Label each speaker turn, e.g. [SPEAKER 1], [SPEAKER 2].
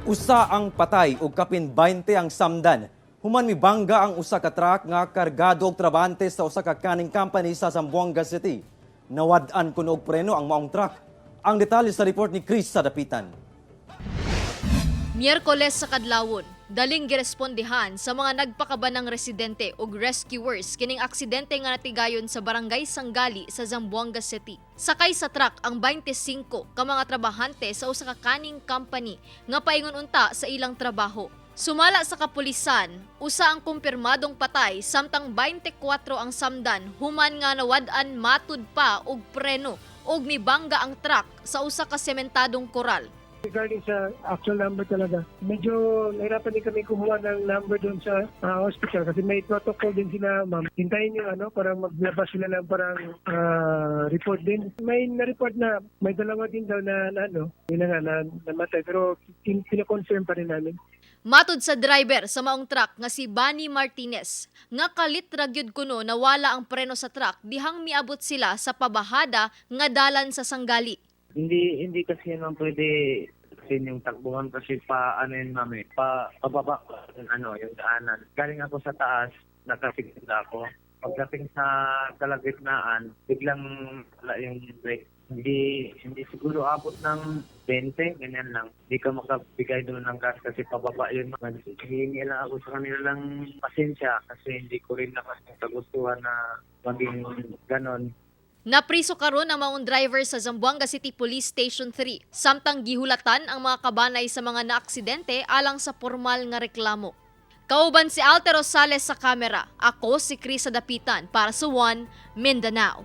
[SPEAKER 1] Usa ang patay ug kapin 20 ang samdan human mibangga ang usa ka truck nga kargado og trabante sa usa ka canning company sa Zamboanga City. Nawad-an kuno og preno ang maong truck. Ang detalye sa report ni Chris Sadapitan.
[SPEAKER 2] Miyerkules sa kadlawon, daling girespondehan sa mga nagpakabanang residente ug rescuers kining aksidente nga natigayon sa Barangay Sangali sa Zamboanga City. Sakay sa truck ang 25 ka mga trabahante sa usa ka canning company nga paingon unta sa ilang trabaho. Sumala sa kapulisan, usa ang kumpirmadong patay samtang 24 ang samdan human nga nawad-an matud pa og preno ug mibangga ang truck sa usa ka sementadong koral.
[SPEAKER 3] Regarding sa actual number talaga, medyo nahirapan din kami kumuha ng number doon sa hospital kasi may protocol din sila, ma'am. Hintayin yung ano, parang maglabas sila ng parang report din. May na-report na may dalawa din daw na ano, yun na nga, na, namatay. Pero pinakonfirm pa rin namin.
[SPEAKER 2] Matud sa driver sa maong truck nga si Bunny Martinez, nga kalit ra gyud kuno nawala ang preno sa truck dihang miabot sila sa pabahada nga dalan sa Sanggali.
[SPEAKER 4] Hindi hindi kasi naman pwede kasi yung takbuhan kasi pa ano yun, ma'am, eh, pa pababa yung ano yung daanan. Galing ako sa taas, nakasigunda ako. Pagdating sa kalagitnaan, biglang wala yung brake. Hindi hindi siguro abot ng 20, ganyan lang. Hindi ka makabigay doon ng gas kasi pababa yun. Hihingi lang ako sa kanila lang pasensya kasi hindi ko rin naman kagustuhan na maging ganon.
[SPEAKER 2] Napriso karon ang maong driver sa Zamboanga City Police Station 3 samtang gihulatan ang mga kabanay sa mga naaksidente alang sa formal nga reklamo. Kauban si Alter Rosales sa kamera. Ako si Chris Dapitan para sa One Mindanao.